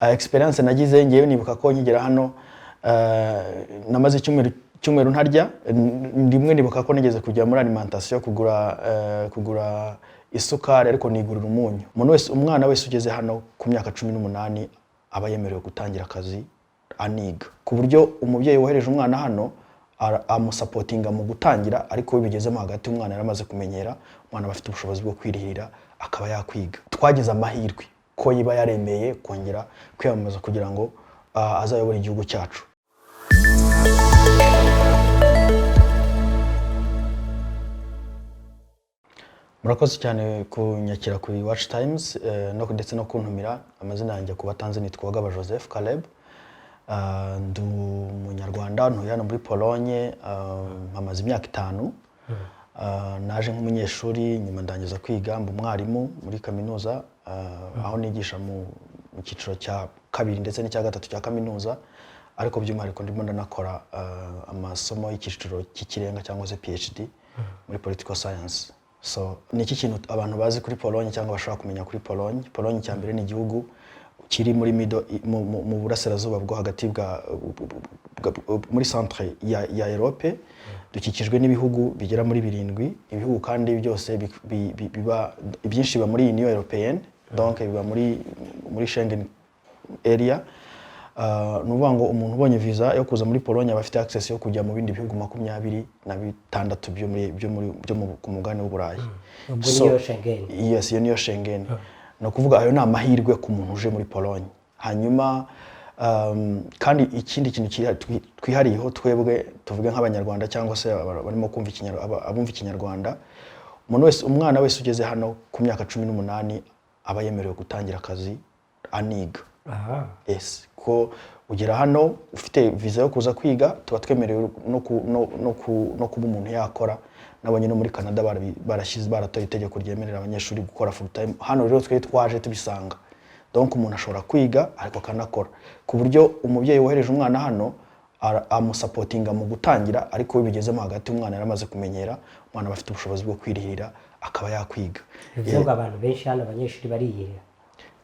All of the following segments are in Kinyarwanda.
Experience nagize ngewe, nibuka ko nkigera hano namaze icyumweru ntarya. Rimwe nibuka ko nigeze kujya muri alimentation kugura isukari, ariko nigurira umunyu. Umuntu wese, umwana wese ugeze hano ku myaka 18 aba yemerewe gutangira akazi aniga, ku buryo umubyeyi wohereje umwana hano amusupportinga mu gutangira, ariko iyo bigezemo hagati umwana yaramaze kumenyera, umwana aba afite ubushobozi bwo kwirihira akaba yakwiga. Twagize amahirwe ko yiba yaremeye kongera kwiyamamaza kugira ngo azayobore igihugu cyacu. Murakoze cyane kunyakira kuri Watch Times ndetse no kuntumira. Amazina yanjye ku batanzi nitwa Uwagaba Joseph Caleb. Ndi umunyarwanda, ntuye hano muri Pologne, mpamaze imyaka 5. Naje nk'umunyeshuri, nyuma ndangiza kwiga mba umwarimu muri kaminuza, aho nigisha mu cyiciro cya kabiri ndetse n'icya gatatu cya kaminuza, ariko by'umwihariko ndimo ndanakora amasomo y'icyiciro cy'ikirenga cyangwa se PhD muri political science. So ni iki kintu abantu bazi kuri Pologne cyangwa bashobora kumenya kuri Pologne? Pologne, icya mbere, ni igihugu kiri muri middle, mu burasirazuba bwo hagati muri centre ya Europe. Dukikijwe n'ibihugu bigera muri birindwi, ibihugu kandi byose biba, ibyinshi biba muri Union Européenne, donc biba muri Schengen area. Ni ukuvuga ngo umuntu ubonye visa yo kuza muri Pologne aba afite access yo kujya mu bindi bihugu 26 byo ku mugabane w'Uburayi. Ubwo niyo Schengen. Yes, iyo niyo Schengen. Ni ukuvuga ayo ni amahirwe ku muntu uje muri Pologne. Hanyuma kandi ikindi kintu twihariyeho twebwe, tuvuge nk'Abanyarwanda cyangwa se barimo kumva abumva Ikinyarwanda, umuntu wese, umwana wese ugeze hano ku myaka 18 aba yemerewe gutangira akazi aniga. Yes, ko ugera hano ufite visa yo kuza kwiga, tuba twemerewe no kuba umuntu yakora. Nabonye no muri Canada barashyize, baratoye itegeko ryemerera abanyeshuri gukora full time. Hano rero twe twaje tubisanga, donc umuntu ashobora kwiga ariko akanakora, ku buryo umubyeyi wohereje umwana hano amusupportinga mu gutangira, ariko iyo bigezemo hagati umwana yaramaze kumenyera, umwana aba afite ubushobozi bwo kwirihira akaba yakwiga. Bivuze ngo abantu benshi hano, abanyeshuri bariyirira?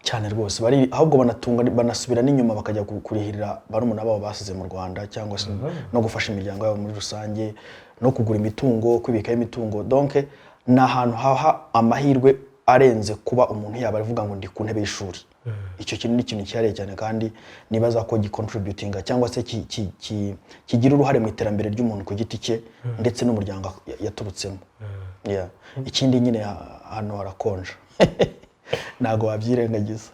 Cyane rwose, bari ahubwo banatunga, banasubira n'inyuma bakajya kurihirira barumuna babo basize mu Rwanda, cyangwa se no gufasha imiryango yabo muri rusange, no kugura imitungo, kwibikaho imitungo. Donc ni ahantu haha amahirwe arenze kuba umuntu yaba avuga ngo ndi ku ntebe y'ishuri. Icyo kintu ni ikintu cyihariye cyane, kandi nibaza ko gicontributinga cyangwa se kigira uruhare mu iterambere ry'umuntu ku giti cye ndetse n'umuryango yaturutsemo. Yeah. Ikindi nyine, hano harakonja, ntabwo wabyirengagiza,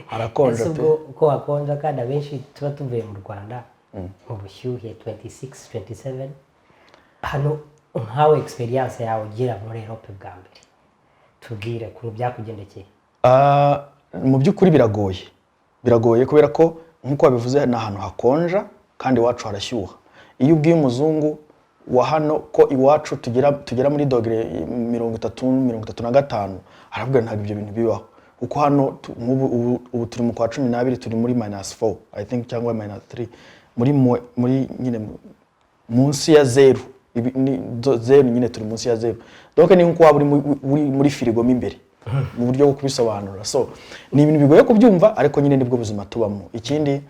harakonja Ese pe. ubwo uko hakonja, kandi abenshi tuba tuvuye mu Rwanda mu bushyuhe 26, 27, hano nkawe experience yawe ugira muri Europe bwa mbere, tubwire ukuntu byakugendekeye. Mu by'ukuri biragoye, biragoye kubera ko nk'uko wabivuze ni ahantu hakonja kandi iwacu harashyuha. Iyo ubwiye umuzungu wa hano ko iwacu tugera muri dogere 30, 35, aravuga ntabwo ibyo bintu bibaho, kuko hano nk'ubu ubu turi mu kwa 12, turi muri minus 4, I think, cyangwa minus 3, muri nyine munsi ya zeru. Zeru nyine, turi munsi ya zeru, donc ni nkuko waba uri muri firigo mo imbere, mu buryo bwo kubisobanura. So ni ibintu bigoye kubyumva, ariko nyine nibwo buzima tubamo. Ikindi,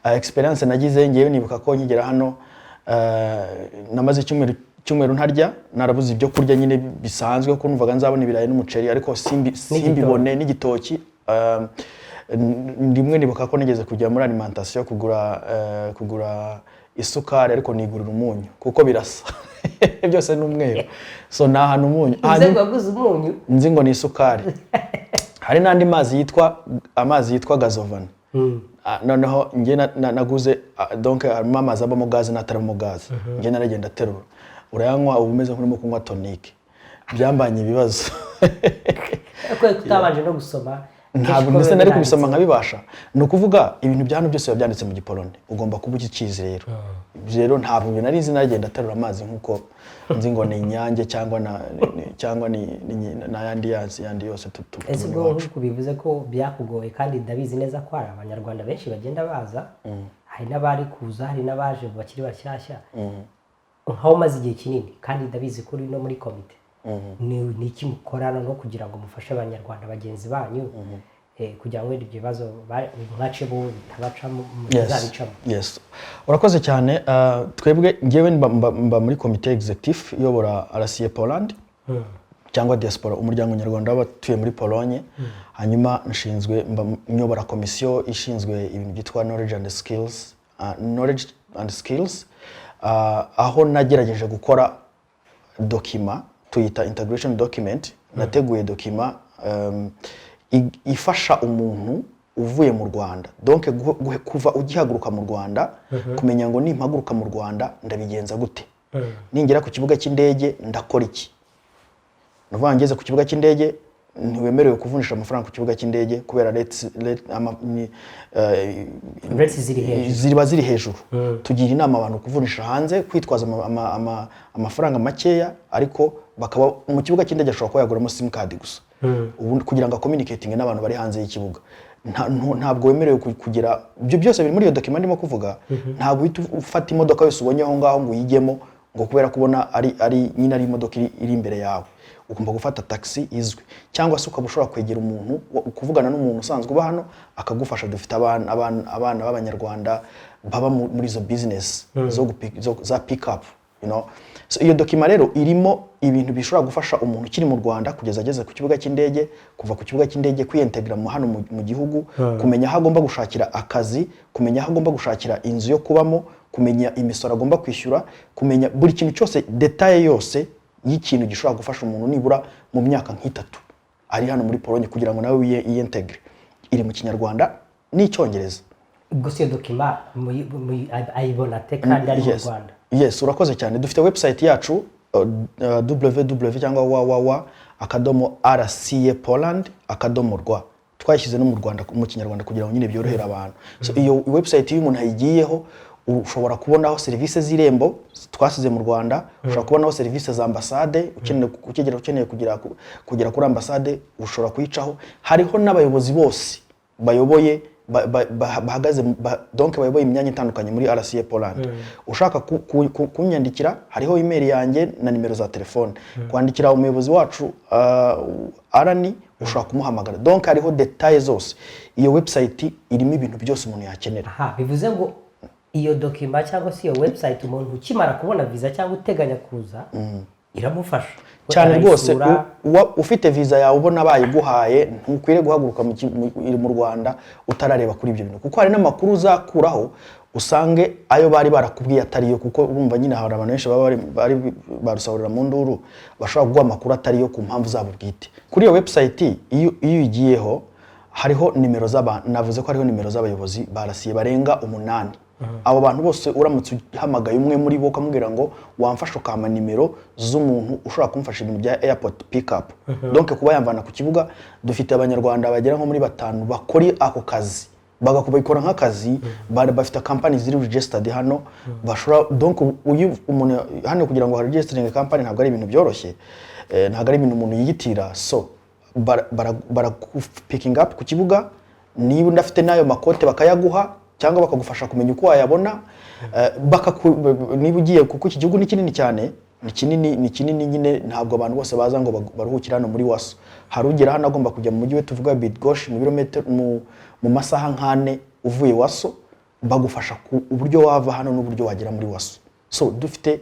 experience nagize ngewe, nibuka ko nkigera hano namaze icyumweru ntarya, narabuze ibyo kurya nyine bisanzwe, kuko numvaga nzabona ibirayi n'umuceri, ariko simbibone, n'igitoki. Rimwe nibuka ko nigeze kujya muri alimentation kugura isukari, ariko nigurira umunyu kuko birasa byose ni umweru. So ni ahantu umunyu Bivuze ngo waguze umunyu? Nzi ngo ni isukari. Hari n'andi mazi yitwa amazi yitwa gazowany. Noneho njye naguze, donc harimo amazi abamo gaze n'atarimo gaze. Njye naragenda aterura, urayanywa uba umeze nk'urimo kunywa tonique. Byambanye ibibazo. Ariko kutabanje no gusoma? Ntabwo ndetse nari kubisoma nkabibasha. Ni ukuvuga ibintu bya hano byose biba byanditse mu Gipolone, ugomba kuba ukikizi. Rero ntabwo ibyo nari nzi, naragenda aterura amazi nk'uko nzi ngo ni Inyange cyangwa cyangwa ni n'ayandi yandi yose Ese tubona ubwo iwacu. Nk'uko bivuze ko byakugoye, kandi ndabizi neza ko hari Abanyarwanda benshi bagenda baza, hari n'abari kuza, hari n'abaje bakiri bashyashya, nkaho umaze igihe kinini, kandi ndabizi ko uri no muri komite, ni iki mukorana no kugira ngo mufashe Abanyarwanda bagenzi banyu? Kugira ngo wenda ibyo bibazo mwacemo bitabacamo, mutazabicamo. Yes, urakoze cyane. Twebwe ngewe mba muri komite executive iyobora RCA Poland cyangwa diaspora, umuryango nyarwanda w'abatuye muri Pologne. Hanyuma nshinzwe, mba nyobora komisiyo ishinzwe ibintu byitwa knowledge and skills, aho nagerageje gukora document tuyita integration document. Nateguye document ifasha umuntu uvuye mu Rwanda, donc kuva ugihaguruka mu Rwanda, kumenya ngo nimpaguruka mu Rwanda ndabigenza gute, ningera ku kibuga cy'indege ndakora iki. Ni ukuvuga ngo ngeze ku kibuga cy'indege, ntiwemerewe kuvunjisha amafaranga ku kibuga cy'indege kubera rates, Rates ziri hejuru. Ziba ziri hejuru. Tugira inama abantu kuvunjisha hanze, kwitwaza amafaranga makeya, ariko bakaba mu kibuga cy'indege ashobora kuba yaguramo simukadi gusa, ubundi kugira ngo acommunicatinge n'abantu bari hanze y'ikibuga. Ntabwo wemerewe kugira, ibyo byose biri muri iyo document ndimo kuvuga. Ntabwo uhita ufata imodoka yose ubonye aho ngaho ngo uyijyemo, ngo kubera kubona ari nyine ari imodoka iri imbere yawe. Ugomba gufata taxi izwi, cyangwa se ukaba ushobora kwegera umuntu, kuvugana n'umuntu usanzwe uba hano akagufasha. Dufite abana b'Abanyarwanda baba muri izo business za pick up. So, iyo document rero irimo ibintu bishobora gufasha umuntu ukiri mu Rwanda kugeza ageze ku kibuga cy'indege, kuva ku kibuga cy'indege kwiyintegra hano mu gihugu, kumenya aho agomba gushakira akazi, kumenya aho agomba gushakira inzu yo kubamo, kumenya imisoro agomba kwishyura, kumenya buri kintu cyose, détail yose y'ikintu gishobora gufasha umuntu nibura mu myaka nk'itatu ari hano muri Pologne kugira ngo nawe yiyintegre. Iri mu Kinyarwanda n'Icyongereza. Ubwo si iyo document ayibona ate kandi ari mu Rwanda? Yes, urakoze cyane. Dufite website yacu, www cyangwa www.rcapoland.rw. Twayishyize no mu Rwanda, mu Kinyarwanda, kugira ngo nyine byorohere abantu. So iyo website, iyo umuntu ayigiyeho, ushobora kubonaho serivisi z'Irembo twasize mu Rwanda, ushobora kubonaho serivisi za ambasade ukeneye ukigera, ukeneye kugera kuri ambasade ushobora kuyicaho. Hariho n'abayobozi bose bayoboye bahagaze donc bayoboye imyanya itandukanye muri RCA Poland. Ushaka kunyandikira, hariho email yanjye na nimero za telefone. Kwandikira umuyobozi wacu, Arani, ushobora kumuhamagara. Donc hariho détails zose. Iyo website irimo ibintu byose umuntu yakenera. Aha bivuze ngo iyo document cyangwa se iyo website, umuntu ukimara kubona visa cyangwa uteganya kuza, iramufasha Cyane rwose. Arayisura. Ufite visa yawe ubona bayiguhaye, ntukwiriye guhaguruka mu Rwanda utarareba kuri ibyo bintu, kuko hari n'amakuru uzakuraho usange ayo bari barakubwiye atariyo, kuko urumva nyine hari abantu benshi baba bari barusahurira mu nduru, bashobora kuguha amakuru atariyo ku mpamvu zabo bwite. Kuri iyo website, iyo uyigiyeho, hariho nimero z'abantu. Navuze ko hariho nimero z'abayobozi barasiye barenga umunani. Abo bantu bose, uramutse uhamagaye umwe muri bo ukamubwira ngo wamfasha ukampa nimero z'umuntu ushobora kumfasha ibintu bya airport pick up, donc kuba yamvana ku kibuga, dufite Abanyarwanda bagera nko muri batanu bakora ako kazi, bagakora nk'akazi. Bafite company ziri registered hano bashobora, donc uyu umuntu hano kugira ngo registering company ntabwo ari ibintu byoroshye, ntabwo ari ibintu umuntu yiyitira. So baraku picking up ku kibuga, niba udafite n'ayo makote bakayaguha cyangwa bakagufasha kumenya uko wayabona. Niba ugiye, kuko iki gihugu ni kinini cyane, ni kinini, ni kinini nyine, ntabwo abantu bose baza ngo baruhukire hano muri Warsaw. Hari ugera hano agomba kujya mu mujyi we tuvuga Bydgoszcz, mu birometero, mu masaha nk'ane uvuye Warsaw. Bagufasha ku uburyo wava hano n'uburyo wagera muri Warsaw. So dufite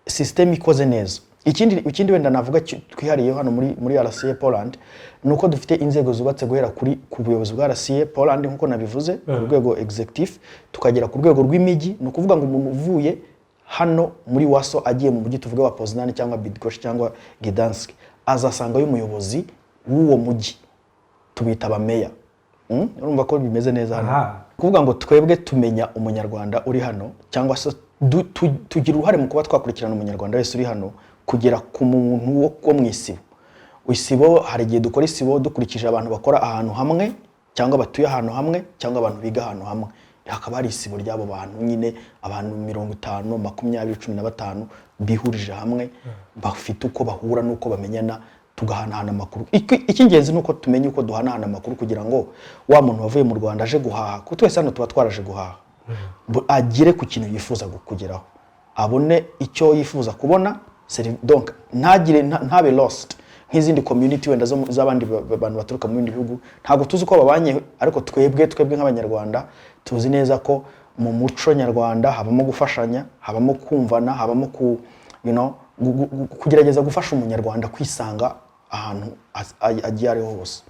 system ikoze neza. Ikindi wenda navuga twihariye hano muri RCA Poland ni uko dufite inzego zubatse guhera ku buyobozi bwa RCA Poland, nk'uko nabivuze, ku rwego executive, tukagera ku rwego rw'imijyi. Ni ukuvuga ngo umuntu uvuye hano muri Warsaw agiye mu mujyi tuvuge wa Poznan cyangwa Bydgoszcz cyangwa Gdansk, azasangayo umuyobozi w'uwo mujyi, tubita abameya. Urumva ko bimeze neza hano. Kuvuga ngo twebwe tumenya Umunyarwanda uri hano, cyangwa se tugira uruhare mu kuba twakurikirana Umunyarwanda wese uri hano kugera ku muntu wo mu isibo. Isibo, hari igihe dukora isibo dukurikije abantu bakora ahantu hamwe, cyangwa batuye ahantu hamwe, cyangwa abantu biga ahantu hamwe, hakaba hari isibo ry'abo bantu nyine, abantu 50, 20, 15 bihurije hamwe, bafite uko bahura n'uko bamenyana, tugahanahana amakuru. Icy'ingenzi ni uko tumenya uko duhanahana amakuru kugira ngo wa muntu wavuye mu Rwanda aje guhaha, kuko twese hano tuba twaraje guhaha, agere ku kintu yifuza kugeraho, abone icyo yifuza kubona, donc ntagire ntabe lost. nk'izindi community wenda z'abandi bantu baturuka mu bindi bihugu. Ntabwo tuzi uko babanye, ariko twebwe nk'Abanyarwanda tuzi neza ko mu muco nyarwanda habamo gufashanya, habamo kumvana, habamo ku you know, kugerageza gufasha Umunyarwanda kwisanga ahantu agiye ariho hose.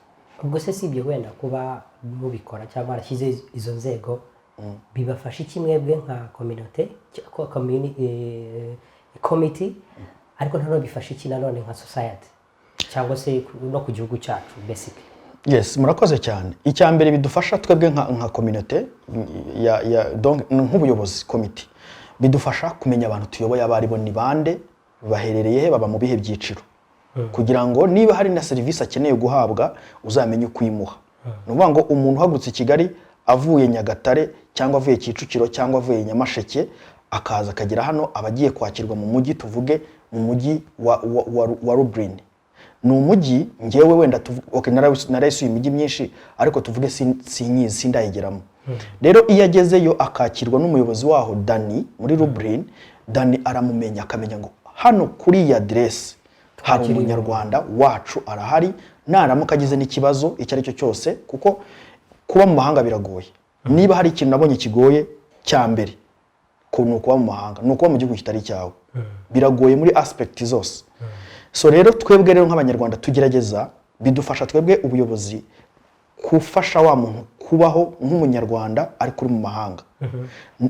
Ubwo se si ibyo wenda kuba mubikora cyangwa warashyize izo nzego, bibafasha iki mwebwe nka communauté, committee, ariko nanone bifasha iki nanone nka society cyangwa se no ku gihugu cyacu basically? Yes, murakoze cyane. Icya mbere bidufasha twebwe nka communauté ya donc nk'ubuyobozi, komite, bidufasha kumenya abantu tuyoboye abo aribo, ni bande, baherereye he, baba mu bihe byiciro, kugira ngo niba hari na serivisi akeneye guhabwa uzamenye uko uyimuha. Ni ukuvuga ngo umuntu uhagurutse i Kigali avuye Nyagatare cyangwa avuye Kicukiro cyangwa avuye Nyamasheke, akaza akagera hano, aba agiye kwakirwa mu mujyi, tuvuge mu mujyi wa Lublin. Ni umujyi ngewe wenda okay, narayisuye imijyi myinshi, ariko tuvuge sinyizi, sindayigeramo. Rero iyo agezeyo akakirwa n'umuyobozi waho Dani muri Lublin, Dani aramumenya, akamenya ngo hano kuri iyi aderesi hari Twakiriye. Umunyarwanda wacu arahari, naramuka agize n'ikibazo icyo ari cyo cyose, kuko kuba mu mahanga biragoye. Niba hari ikintu nabonye kigoye cya mbere ko ni ukuba mu mahanga, ni ukuba mu gihugu kitari icyawe, biragoye muri aspect zose. So rero twebwe rero nk'Abanyarwanda tugerageza, bidufasha twebwe ubuyobozi gufasha wa muntu kubaho nk'Umunyarwanda ariko uri mu mahanga.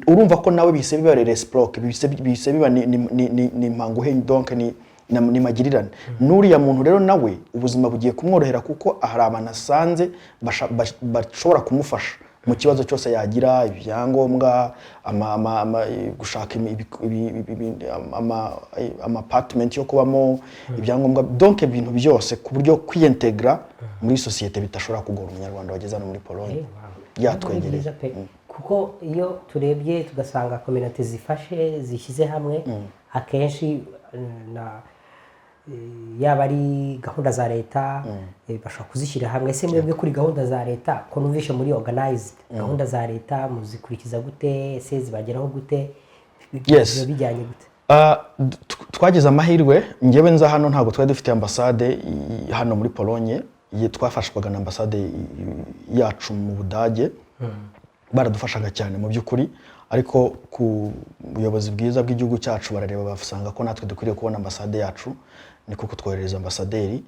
Urumva ko nawe bihise biba réciproque, bihise biba ni mpanguhe, donc ni magirirane n'uriya muntu. Rero nawe ubuzima bugiye kumworohera kuko hari abantu asanze bashobora kumufasha mu kibazo cyose yagira, ibyangombwa, gushaka ama apartment yo kubamo, ibyangombwa, donc ibintu byose, ku buryo kwiyentegra muri sosiyete bidashobora kugora Umunyarwanda wageze hano muri Pologne. Wow. Yatwegereye. Ni byiza pe, kuko iyo turebye tugasanga communauté zifashe, zishyize hamwe, akenshi na yaba ari gahunda za leta, bashobora kuzishyira hamwe. Ese mwebwe kuri gahunda za leta, ko numvishe muri organized, gahunda za leta muzikurikiza gute? Ese zibageraho gute? Yes. Biba bijyanye gute? Twagize amahirwe. Njyewe nza hano ntabwo twari dufite ambasade hano muri Polonye. Twafashwaga na ambasade yacu mu Budage, baradufashaga cyane mu by'ukuri. Ariko ku buyobozi bwiza bw'igihugu cyacu barareba basanga ko natwe dukwiriye kubona ambasade yacu, niko kutwoherereza ambasaderi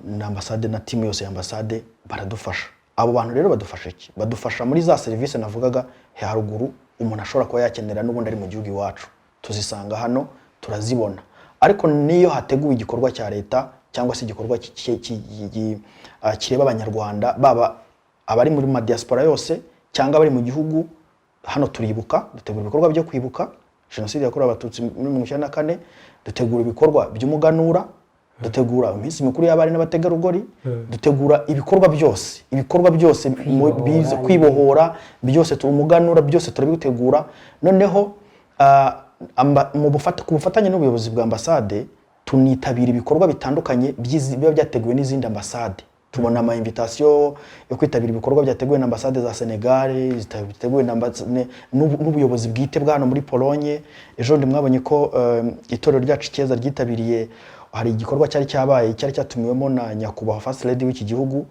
na ambasade na timu yose ya ambasade baradufasha. Abo bantu rero badufasha iki? Badufasha muri za serivisi navugaga haruguru umuntu ashobora kuba yakenera n'ubundi ari mu gihugu iwacu, tuzisanga hano, turazibona. Ariko niyo hateguwe igikorwa cya leta cyangwa se igikorwa kireba Abanyarwanda, baba abari muri madiaspora yose cyangwa abari mu gihugu hano, turibuka, dutegura ibikorwa byo kwibuka Jenoside yakorewe Abatutsi muri 94, dutegura ibikorwa by'umuganura, dutegura iminsi mikuru y'abari n'abategarugori, dutegura ibikorwa byose Kwibohora. Kwibohora byose, umuganura, byose turabitegura. Noneho ku bufatanye n'ubuyobozi bwa ambasade tunitabira ibikorwa bitandukanye biba byateguwe n'izindi ambasade. Tubona ama invitation yo kwitabira ibikorwa byateguwe na ambasade za Senegal, biteguwe na n'ubuyobozi bwite bwa hano muri Polonye. Ejo bundi mwabonye ko itorero ryacu Icyeza ryitabiriye, hari igikorwa cyari cyabaye, cyari cyatumiwemo na nyakubahwa First Lady w'iki gihugu.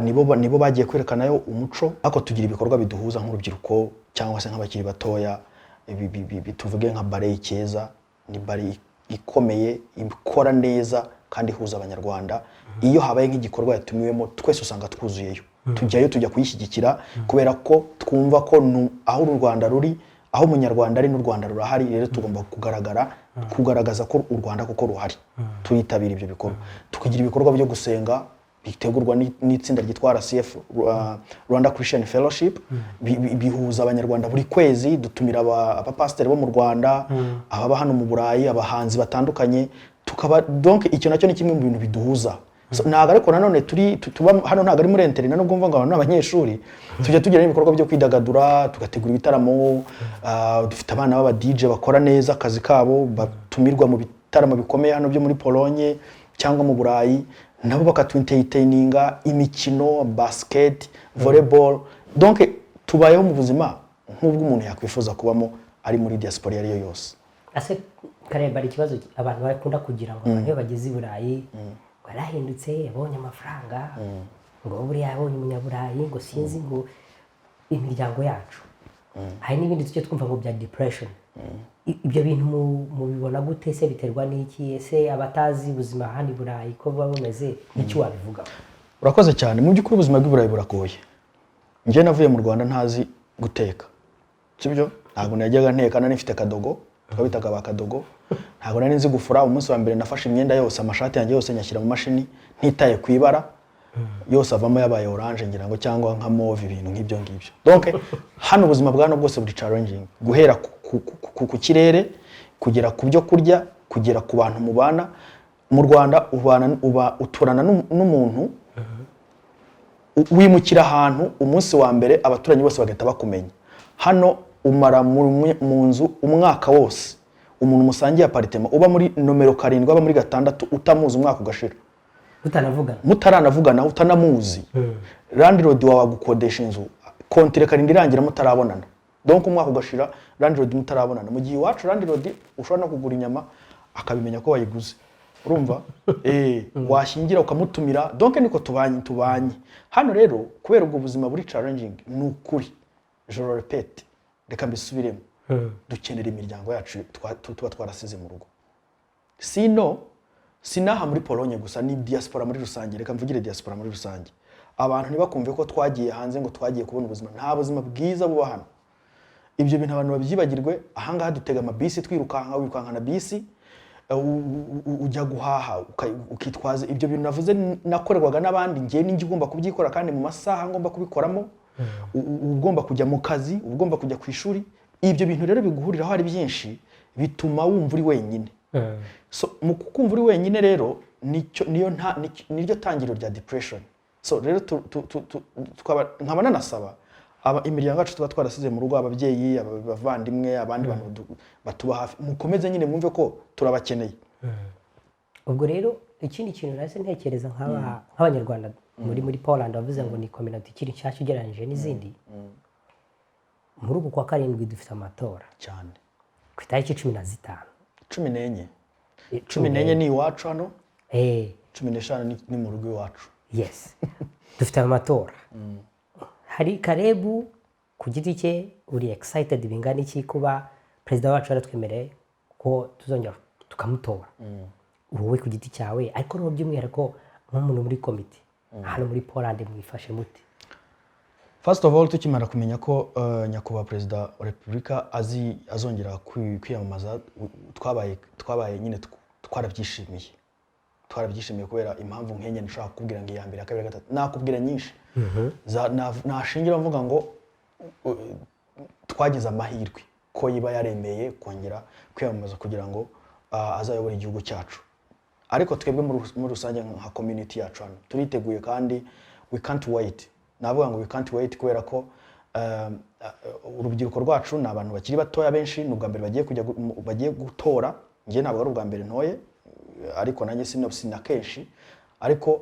Nibo bagiye kwerekanayo umuco. Ariko tugira ibikorwa biduhuza nk'urubyiruko cyangwa se nk'abakiri batoya. Tuvuge nka ballet Icyeza, ni ballet ikomeye, ikora neza kandi ihuza Abanyarwanda. Iyo habaye nk'igikorwa yatumiwemo, twese usanga twuzuyeyo, tujyayo, tujya kuyishyigikira, kubera ko twumva ko aho u Rwanda ruri, aho Umunyarwanda ari, n'u Rwanda rurahari. Rero tugomba kugaragara, kugaragaza ko u Rwanda koko ruhari. Turitabira ibyo bikorwa, tukagira ibikorwa byo gusenga bitegurwa n'itsinda ryitwa RCF, Rwanda Christian Fellowship. Bihuza Abanyarwanda buri kwezi. Dutumira abapasiteri bo mu Rwanda, ababa hano mu Burayi, abahanzi batandukanye, tukaba, donc icyo nacyo ni kimwe mu bintu biduhuza. So, ntabwo ariko nanone turi tuba hano, ntabwo ari muri internat, nubwo mvuga ngo abantu ni abanyeshuri. Tujya tugira n'ibikorwa byo kwidagadura, tugategura ibitaramo. Dufite abana b'aba DJ bakora neza akazi kabo, batumirwa mu bitaramo bikomeye hano byo muri Polonye cyangwa mu Burayi, nabo bakatu-entertaininga, imikino, basket, volleyball. Donc tubayeho mu buzima nk'ubwo umuntu yakwifuza kubamo ari muri diaspora iyo ari yo yose. Ase Kareba, hari ikibazo abantu bakunda kugira ngo abantu iyo bageze i Burayi ngo yarahindutse, yabonye amafaranga, ngo buriya yabonye umunyaburayi, ngo sinzi, ngo imiryango yacu. Hari n'ibindi tujya twumva ngo bya depression. Ibyo bintu mubibona gute se? Biterwa n'iki ese? Abatazi ubuzima hano i Burayi ko buba bumeze, n'iki wabivugaho? Urakoze cyane. Mu by'ukuri ubuzima bw'i Burayi buragoye. Njye navuye mu Rwanda ntazi guteka, sibyo? Ntabwo najyaga nteka, nari mfite kadogo, twabitaga ba kadogo. Ntabwo nari nzi gufura. Umunsi wa mbere nafashe imyenda yose, amashati yanjye yose, nyashyira mu mashini ntitaye ku ibara, yose avamo yabaye orange ngira ngo, cyangwa nka mauve, ibintu nk'ibyo ngibyo. Donc hano ubuzima bwa hano bwose buri challenging, guhera ku kirere, kugera ku byo kurya, kugera ku bantu mubana. Mu Rwanda ubana, uba uturana n'umuntu, wimukira ahantu umunsi wa mbere abaturanyi bose bagahita bakumenya. Hano umara mu nzu umwaka wose, umuntu musangiye appartement, uba muri nomero 7, aba muri 6, utamuzi, umwaka ugashira. Tutanavugana. Mutaranavugana, utanamuzi. Landlord wawe agukodesha inzu, contrat ikarinda irangira mutarabonana. Donc umwaka ugashira landlord mutarabonana, mu gihe iwacu landlord ushobora no kugura inyama akabimenya ko wayiguze, urumva? Washyingira ukamutumira. Donc niko tubanye hano. Rero kubera ubwo buzima buri challenging, ni ukuri, je le répète, reka mbisubiremo, dukenera imiryango yacu tuba twarasize mu rugo. Sino sinaha muri Polonye gusa, ni diaspora muri rusange. Reka mvugire diaspora muri rusange. Abantu ntibakumve ko twagiye hanze ngo twagiye kubona ubuzima. Nta buzima bwiza buba hano, ibyo bintu abantu babyibagirwe. Ahangaha dutega amabisi twirukanka, wirukankana bisi, ujya guhaha, ukitwaza ibyo bintu navuze nakorerwaga n'abandi, njye ninjye ugomba kubyikora kandi mu masaha ngomba kubikoramo. Uba ugomba kujya mu kazi, uba ugomba kujya ku ishuri. Ibyo bintu rero biguhuriraho ari byinshi, bituma wumva uri wenyine. So mu kumva uri wenyine rero nicyo niyo nta niryo tangiriro rya depression. So rero nkaba nanasaba imiryango yacu tuba twarasize mu rugo, ababyeyi, abavandimwe, abandi bantu batuba hafi, mukomeze nyine mwumve ko turabakeneye. Ubwo rero ikindi kintu nahise ntekereza, nk'Abanyarwanda muri Poland, wavuze ngo ni community ikiri nshyashya ugereranyije n'izindi. Muri uku kwa karindwi dufite amatora. Cyane. Ku itariki 15. 14. 14 ni iwacu hano. 15 ni mu rugo iwacu. Yes, dufite amatora. Hari Karebu ku giti cye, uri excited bingana iki kuba perezida wacu yaratwemereye ko tuzongera tukamutora, wowe ku giti cyawe, ariko n'ubu by'umwihariko nk'umuntu muri komite hano muri Poland, mwifashe mute? First of all, tukimara kumenya ko nyakubahwa perezida wa repubulika azongera kwiyamamaza, twabaye nyine twarabyishimiye. Twarabyishimiye kubera impamvu nk'enye nshobora kukubwira, ngo iya mbere, iya kabiri, iya gatatu, nakubwira nyinshi. Nashingira mvuga ngo twagize amahirwe ko yiba yaremeye kongera kwiyamamaza kugira ngo azayobore igihugu cyacu. Ariko twebwe muri rusange nka community yacu hano turiteguye kandi we can't wait. Navuga ngo we can't wait kubera ko urubyiruko rwacu ni abantu bakiri batoya, benshi ni ubwa mbere bagiye kujya bagiye gutora. Njye ntabwo ari ubwa mbere ntoye, ariko nanjye sina kenshi, ariko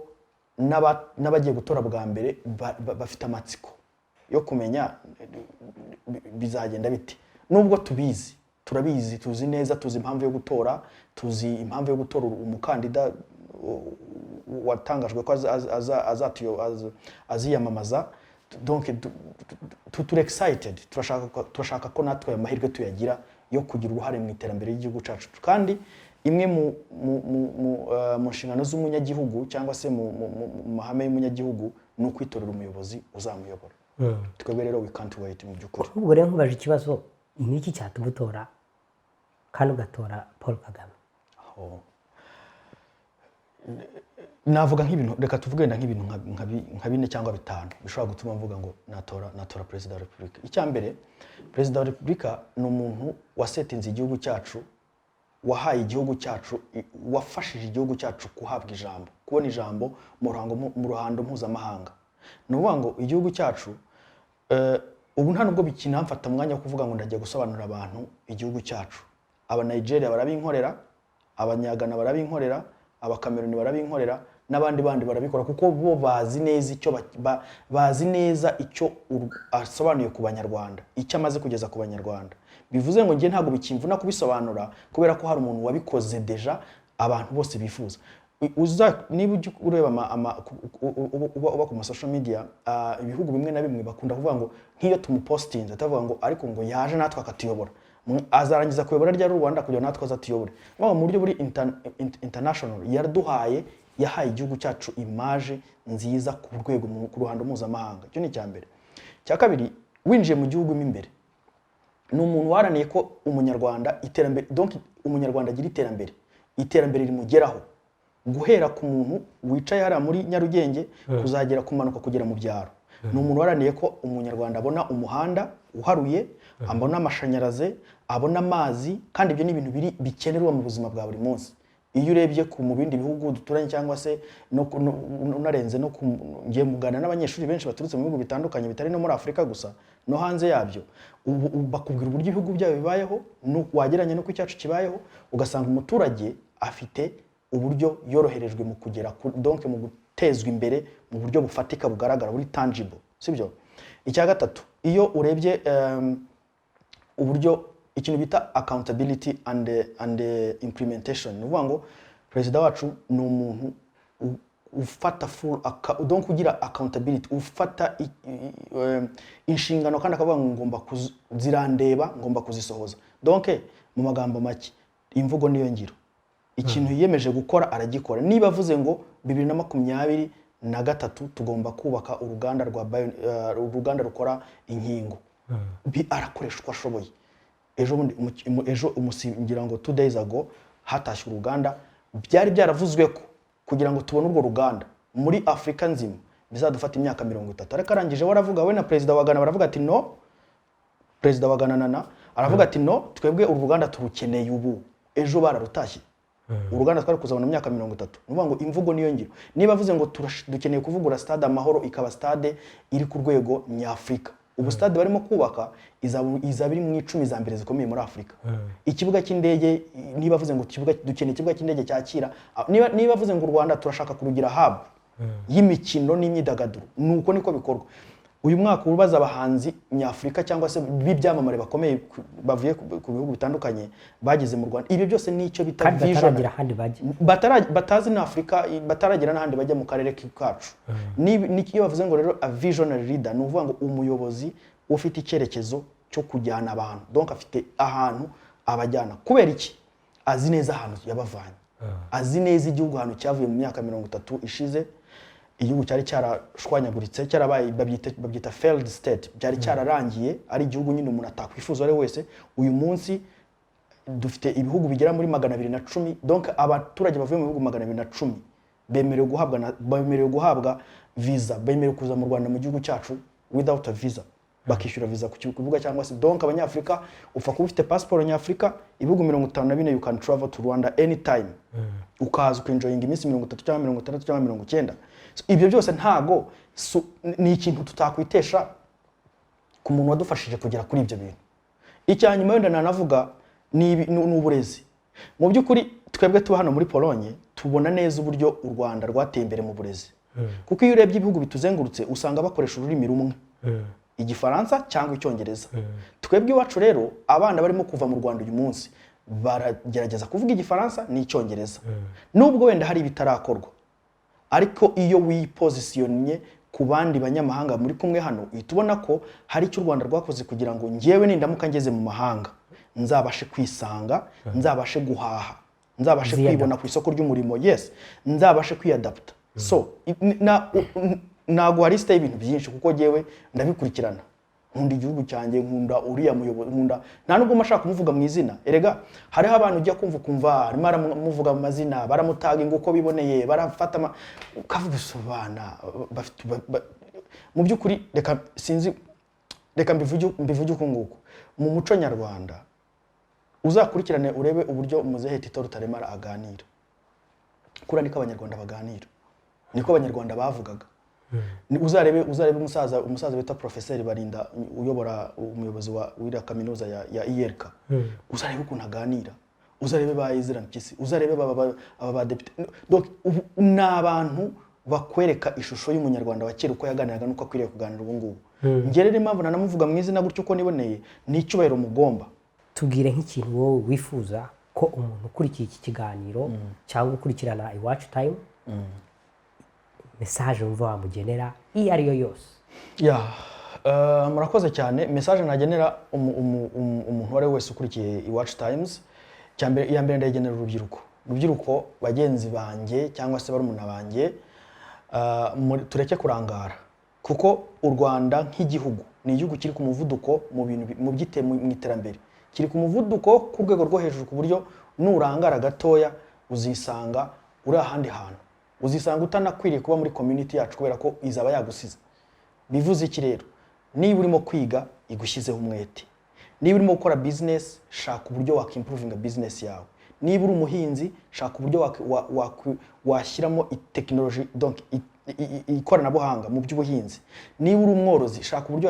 n'abagiye gutora bwa mbere bafite amatsiko yo kumenya bizagenda bite. Nubwo tubizi, turabizi, tuzi neza, tuzi impamvu yo gutora, tuzi impamvu yo gutora umukandida watangajwe ko aziyamamaza. Donc turi excited, turashaka ko natwe ayo mahirwe tuyagira yo kugira uruhare mu iterambere ry'igihugu cyacu. Kandi imwe mu nshingano z'umunyagihugu cyangwa se mu mahame y'umunyagihugu ni ukwitorera umuyobozi uzamuyobora. Twebwe rero we can't wait mu by'ukuri. Ubwo rero nkubaje ikibazo, ni iki cyatuma utora kandi ugatora Paul Kagame? Oh. Navuga nk'ibintu, reka tuvuge wenda nk'ibintu nka bine cyangwa bitanu bishobora gutuma mvuga ngo natora perezida wa repubulika. Icya mbere, perezida wa repubulika ni umuntu wasetinze igihugu cyacu, wahaye igihugu cyacu, wafashije igihugu cyacu guhabwa ijambo, kubona ijambo mu ruhando mpuzamahanga. Ni ukuvuga ngo igihugu cyacu ubu nta nubwo bikinamfata umwanya wo kuvuga ngo ndagiye gusobanurira abantu igihugu cyacu. Aba Nigeria barabinkorera, Abanyagana barabinkorera, Abakameruni barabinkorera, N'abandi bandi barabikora kuko bo bazi neza icyo bazi neza icyo asobanuye ku Banyarwanda, icyo amaze kugeza ku Banyarwanda. Bivuze ngo njye ntabwo bikimvuna kubisobanura, kubera ko hari umuntu wabikoze déjà abantu bose bifuza. Uza niba ujya ureba uba ku ma social media, ibihugu bimwe na bimwe bakunda kuvuga ngo nk'iyo tumupostinze, atavuga ngo ariko ngo yaje natwe akatuyobora. Azarangiza kuyobora ryari u Rwanda kugira ngo natwe azatuyobore? Mu buryo buri international yaraduhaye, yahaye igihugu cyacu image nziza ku rwego ku ruhando mpuzamahanga. Icyo ni icya mbere. Icya kabiri, winjiye mu gihugu mo imbere, ni umuntu waharaniye ko umunyarwanda iterambere, donc umunyarwanda agira iterambere, iterambere rimugeraho, guhera ku muntu wicaye hariya muri Nyarugenge kuzagera kumanuka kugera mu byaro. Ni umuntu waharaniye ko umunyarwanda abona umuhanda uharuye, abona amashanyarazi, abona amazi, kandi ibyo ni ibintu biri bikenerwa mu buzima bwa buri munsi. Iyo urebye ku mu bindi bihugu duturanye cyangwa se no unarenze no ku, ngiye muganira n'abanyeshuri benshi baturutse mu bihugu bitandukanye bitari no muri Afurika gusa, no hanze yabyo, ubu bakubwira uburyo ibihugu byabo bibayeho, wagereranya n'uko icyacu kibayeho, ugasanga umuturage afite uburyo yoroherejwe mu kugera donc mu gutezwa imbere mu buryo bufatika, bugaragara, buri tangible, sibyo? Icya gatatu, iyo urebye uburyo ikintu bita accountability and implementation, ni ukuvuga ngo perezida wacu ni umuntu ufata full donc ugira accountability, ufata inshingano kandi akavuga ngo ngomba zirandeba, ngomba kuzisohoza. Donc mu magambo make, imvugo niyo ngiro. Ikintu yiyemeje gukora aragikora. Niba avuze ngo 2023 tugomba kubaka uruganda rwa uruganda rukora inkingo, arakoresha uko ashoboye. Ejo bundi ejo ngira ngo 2 days ago hatashye uruganda. Byari byaravuzwe ko kugira ngo tubone urwo ruganda muri Afurika nzima bizadufata imyaka 30, ariko arangije we aravuga, we na perezida wa Ghana baravuga ati no, perezida wa Ghana Nana aravuga ati no, twebwe uru ruganda turukeneye ubu. Ejo bararutashye, uruganda twari kuzabona mu myaka 30. Ni ukuvuga ngo imvugo niyo ngiro. Niba avuze ngo dukeneye kuvugura Stade Amahoro ikaba stade iri ku rwego nyafurika, ubu stade barimo kubaka izaba iri mu 10 za mbere zikomeye muri Afurika. Ikibuga cy'indege, niba avuze ngo dukeneye ikibuga cy'indege cyakira, niba avuze ngo u Rwanda turashaka kurugira hub y'imikino n'imyidagaduro, nuko niko bikorwa. Uyu mwaka ubaza abahanzi nyafurika cyangwa se b'ibyamamare bakomeye bavuye ku bihugu bitandukanye bageze mu Rwanda, ibyo byose nicyo bita kandi vision. Bataragira ahandi bajya. Batazi na Afurika, bataragera n'ahandi bajya mu karere kacu. Iyo bavuze ngo rero a visionary leader, ni ukuvuga ngo umuyobozi ufite icyerekezo cyo kujyana abantu, donc afite ahantu abajyana. Kubera iki? Azi neza ahantu yabavanye, azi neza igihugu ahantu cyavuye mu myaka 30 ishize. Igihugu cyari cyarashwanyaguritse, cyarabaye babyita failed state, byari cyararangiye, ari igihugu nyine umuntu atakwifuza ari wese. Uyu munsi dufite ibihugu bigera muri 210, donc abaturage bavuye mu bihugu 210 bemerewe guhabwa visa, bemerewe kuza mu Rwanda, mu gihugu cyacu, without a visa, bakishyura visa ku kibuga cyangwa se, donc abanyafurika, upfa kuba ufite passport nyafurika, ibihugu 54, you can travel to Rwanda anytime, ukaza ukenjoyinga iminsi 30 cyangwa 60 cyangwa 90. So, ibyo byose ntago ni ikintu tutakwitesha ku muntu wadufashije kugera kuri ibyo bintu. Icya nyuma wenda nanavuga ni uburezi. Mu by'ukuri twebwe tuba hano muri Polonye tubona neza uburyo u Rwanda rwateye imbere mu burezi, kuko iyo urebye ibihugu bituzengurutse usanga bakoresha ururimi rumwe, Igifaransa cyangwa Icyongereza. Twebwe iwacu rero, abana barimo kuva mu Rwanda uyu munsi baragerageza kuvuga Igifaransa n'Icyongereza, nubwo wenda hari ibitarakorwa. Ariko iyo wipozisiyonnye ku bandi banyamahanga muri kumwe hano, uhita ubona ko hari icyo u Rwanda rwakoze kugira ngo ngewe nindamuka ngeze mu mahanga nzabashe kwisanga, nzabashe guhaha, nzabashe Ziyadapt. kwibona ku isoko ry'umurimo, yes, nzabashe kwiyadaputa. So naguha lisite y'ibintu byinshi kuko ngewe ndabikurikirana. Nkunda igihugu cyanjye, nkunda uriya muyobozi, nkunda, nta nubwo mba nshaka kumuvuga mu izina. Erega hariho abantu ujya kumva ukumva arimo aramuvuga mu mazina, baramutaginga uko biboneye, barafata ukavuga usobana bafite mu by'ukuri reka sinzi, reka mbivuge uku nguku. Mu muco nyarwanda, uzakurikirane urebe uburyo muzehe Tito Rutaremara aganira, kuriya niko abanyarwanda baganira, niko abanyarwanda bavugaga. Uzarebe umusaza bita Profeseri Barinda, uyobora, umuyobozi wa wiriya kaminuza ya ULK, uzarebe ukuntu aganira. Uzarebe ba Ezra Mpyisi, uzarebe aba badepite. Donc ubu ni abantu bakwereka ishusho y'Umunyarwanda wa kera, uko yaganiraga n'uko akwiriye kuganira ubu ngubu. Njye rero impamvu nanamuvuga mu izina gutyo, uko niboneye, ni icyubahiro mugomba. Tubwire nk'ikintu wowe wifuza ko umuntu ukurikiye iki kiganiro cyangwa ukurikirana Iwacu Time, message wumva wamugenera iyo ari yo yose. Ya, murakoze cyane. Message nagenera umuntu uwo ari we wese ukurikiye Iwacu Times, cyambere, iya mbere ndayigenera urubyiruko. Urubyiruko bagenzi banjye cyangwa se barumuna banjye, tureke kurangara, kuko u Rwanda nk'igihugu ni igihugu kiri ku muvuduko mu bintu mu iterambere, kiri ku muvuduko ku rwego rwo hejuru, ku buryo nurangara gatoya uzisanga uri ahandi hantu, uzisanga utanakwiriye kuba muri community yacu kubera ko izaba yagusize. Bivuze iki rero? Niba urimo kwiga, igushyizeho umwete. Niba urimo gukora business, shaka uburyo wakimprovinga business yawe. Niba uri umuhinzi, shaka uburyo washyiramo tekinoloji, donc ikoranabuhanga mu by'ubuhinzi. Niba uri umworozi, shaka uburyo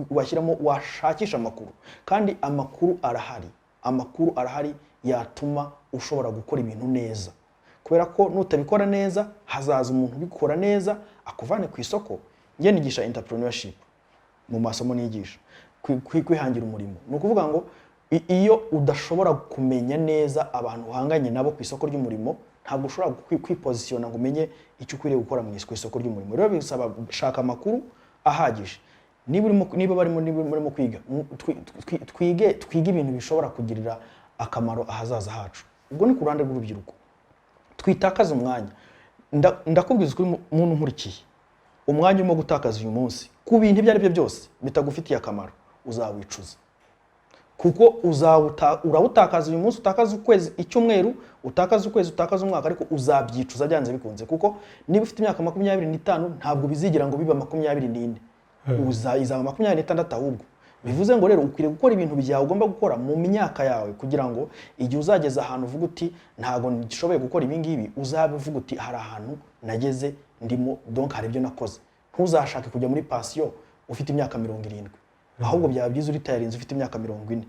washyiramo, washakisha amakuru. Kandi amakuru arahari, amakuru arahari yatuma ushobora gukora ibintu neza, kubera ko nutabikora neza hazaza umuntu ubikora neza akuvane ku isoko. Njye nigisha entrepreneurship mu masomo nigisha, kwihangira umurimo. Ni ukuvuga ngo iyo udashobora kumenya neza abantu uhanganye nabo ku isoko ry'umurimo, ntabwo ushobora kwipozisiyona ngo umenye icyo ukwiriye gukora ku isoko ry'umurimo. Rero bisaba shaka amakuru ahagije. Niba urimo, niba barimo, niba murimo kwiga, twige ibintu bishobora kugirira akamaro ahazaza hacu. Ubwo ni ku ruhande rw'urubyiruko. Twitakaze umwanya. Ndakubwiza ukuri, muntu nkurikiye, umwanya urimo gutakaza uyu munsi ku bintu ibyo ari byo byose bitagufitiye akamaro uzawicuza, kuko urawutakaza uyu munsi, utakaza ukwezi, icyumweru, utakaza ukwezi, utakaza umwaka, ariko uzabyicuza byanze bikunze. Kuko niba ufite imyaka 25, ntabwo bizigira ngo biba 24, izaba 26 ahubwo. Bivuze ngo rero ukwiriye gukora ibintu byawe ugomba gukora mu myaka yawe, kugira ngo igihe uzageza ahantu uvuga uti "Ntabwo nshoboye gukora ibi ngibi", uzabe uvuga uti "Hari ahantu nageze ndimo, donc hari ibyo nakoze." Ntuzashake kujya muri pansiyo ufite imyaka 70, ahubwo byaba byiza uritayarinze ufite imyaka 40.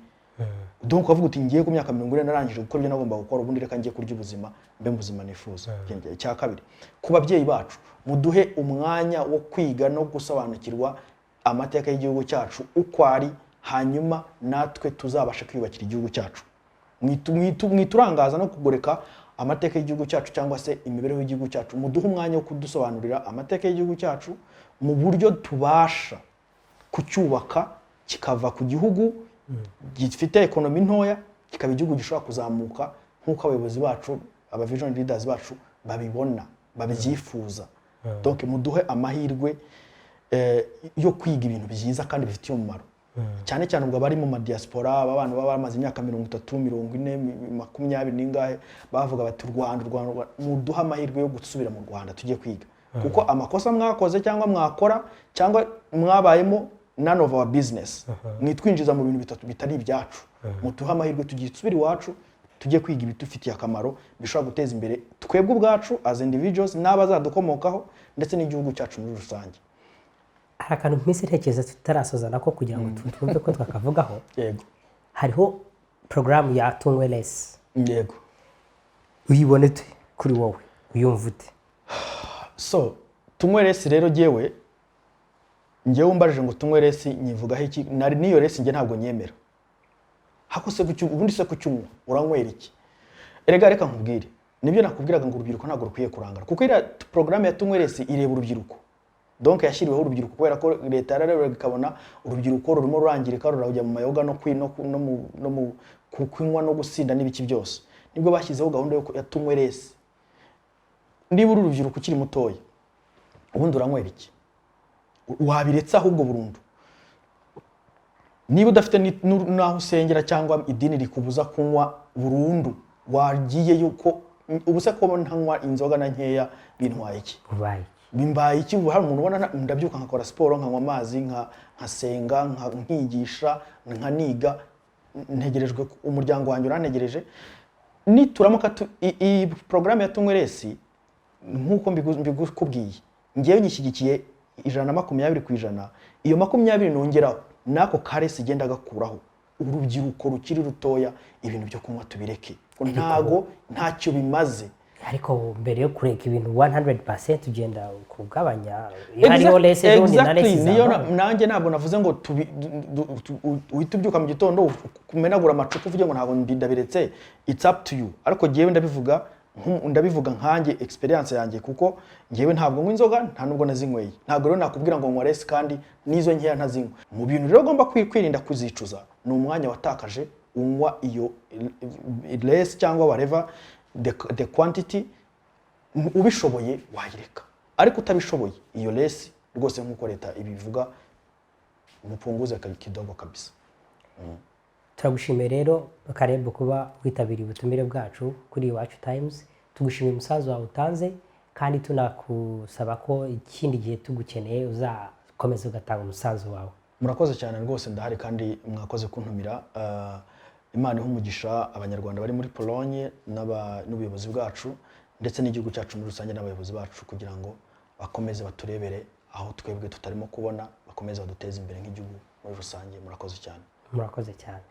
Donc ukavuga uti "Ngiye ku myaka 40 narangije gukora ibyo nagomba gukora, ubundi reka ngiye kurya ubuzima, mbe mu buzima nifuza." Icya kabiri, ku babyeyi bacu, muduhe umwanya wo kwiga no gusobanukirwa amateka y'igihugu cyacu uko ari, hanyuma natwe tuzabashe kwiyubakira igihugu cyacu. Mwiturangaza no kugoreka amateka y'igihugu cyacu cyangwa se imibereho y'igihugu cyacu. Muduhe umwanya wo kudusobanurira amateka y'igihugu cyacu mu buryo tubasha kucyubaka, kikava ku gihugu gifite economy ntoya kikaba igihugu gishobora kuzamuka nk'uko abayobozi bacu, aba vision leaders bacu babibona, babyifuza. Donc muduhe amahirwe yo kwiga ibintu byiza kandi bifitiye umumaro, cyane cyane ubwo abari mu madiaspora, aba bana baba bamaze imyaka 30, 40, 20 n'ingahe, bavuga bati "U Rwanda, u Rwanda, u Rwanda." Muduhe amahirwe yo gusubira mu Rwanda tujye kwiga, kuko amakosa mwakoze cyangwa mwakora cyangwa mwabayemo, none of our business. Mwitwinjiza mu bintu bitatu bitari ibyacu. Muduhe amahirwe tugisubire iwacu, tujye kwiga ibidufitiye akamaro bishobora guteza imbere twebwe ubwacu as individuals n'abazadukomokaho, ndetse n'igihugu cyacu muri rusange. Hari akantu mpise ntekereza tutarasoza nako, kugira ngo twumve ko twakavugaho. Yego. Hariho porogaramu ya Tunywe Less. Yego. Uyibone ute kuri wowe? Uyumva ute? So Tunywe Less rero, jyewe njyewe umbajije ngo Tunywe Less nyivugaho iki, nari n'iyo less njye ntabwo nyemera. Hako se ubundi se kucyunywa uranywera iki? Erega reka nkubwire, nibyo nakubwiraga ngo urubyiruko ntabwo rukwiye kurangara, kuko iriya porogaramu ya Tunywe Less ireba urubyiruko. Donc yashyiriweho urubyiruko kubera ko leta yararebaga ikabona urubyiruko rurimo rurangirika, rurajya mu mayoga no kwi- no ku- no mu no mu ku- kunywa no gusinda n'ibiki byose. Nibwo bashyizeho gahunda ya Tunywe Less. Niba uri urubyiruko ukiri mutoya, ubundi uranywera iki? Wabiretse ahubwo burundu. Niba udafite n'aho usengera cyangwa idini rikubuza kunywa burundu, wagiye yuko ubu se ko ntanywa inzoga na nkeya, bintwaye iki? Ubaye iki? Bimbaye iki? Ubu hari umuntu ubona ndabyuka nkakora siporo, nkanywa amazi, nkasenga, nkigisha, nkaniga, ntegerejwe, umuryango wanjye urantegereje. Nituramuka iyi porogaramu ya Tunywe Less, nk'uko mbikubwiye, ngewe nyishyigikiye 120%. Iyo 20 nongeraho n'ako ka less igenda gakuraho. Urubyiruko rukiri rutoya, ibintu byo kunywa tubireke. Ko ntago ntacyo bimaze. Ariko mbere yo kureka ibintu 100%, ugenda kugabanya, iyo hariho less, ejo bundi na less Niyo izabaho. Nanjye ntabwo navuze ngo uhite ubyuka mu gitondo kumenagura amacupa uvuge ngo ntabwo ndabiretse. It's up to you, ariko jyewe ndabivuga nkanjye, experience yanjye, kuko njyewe ntabwo nywa inzoga, nta nubwo nazinyweye. Ntabwo rero nakubwira ngo nywa less kandi n'izo nkeya ntazinywa. Mu bintu rero ugomba kwirinda kuzicuza ni umwanya watakaje unywa iyo less cyangwa whatever the quantity. Ubishoboye wayireka, ariko utabishoboye, iyo less rwose, nk'uko leta ibivuga, mupunguze kidogo kabisa. Turagushimiye rero, Caleb, kuba witabiriye ubutumire bwacu kuri Iwacu Times. Tugushimiye umusanzu wawe utanze, kandi tunakusaba ko ikindi gihe tugukeneye uzakomeza ugatanga umusanzu wawe. Murakoze cyane rwose, ndahari kandi mwakoze kuntumira. Imana ihe umugisha Abanyarwanda bari muri Pologne n'ubuyobozi bwacu, ndetse n'igihugu cyacu muri rusange n'abayobozi bacu, kugira ngo bakomeze baturebere aho twebwe tutarimo kubona, bakomeze baduteze imbere nk'igihugu muri rusange. Murakoze cyane. Murakoze cyane.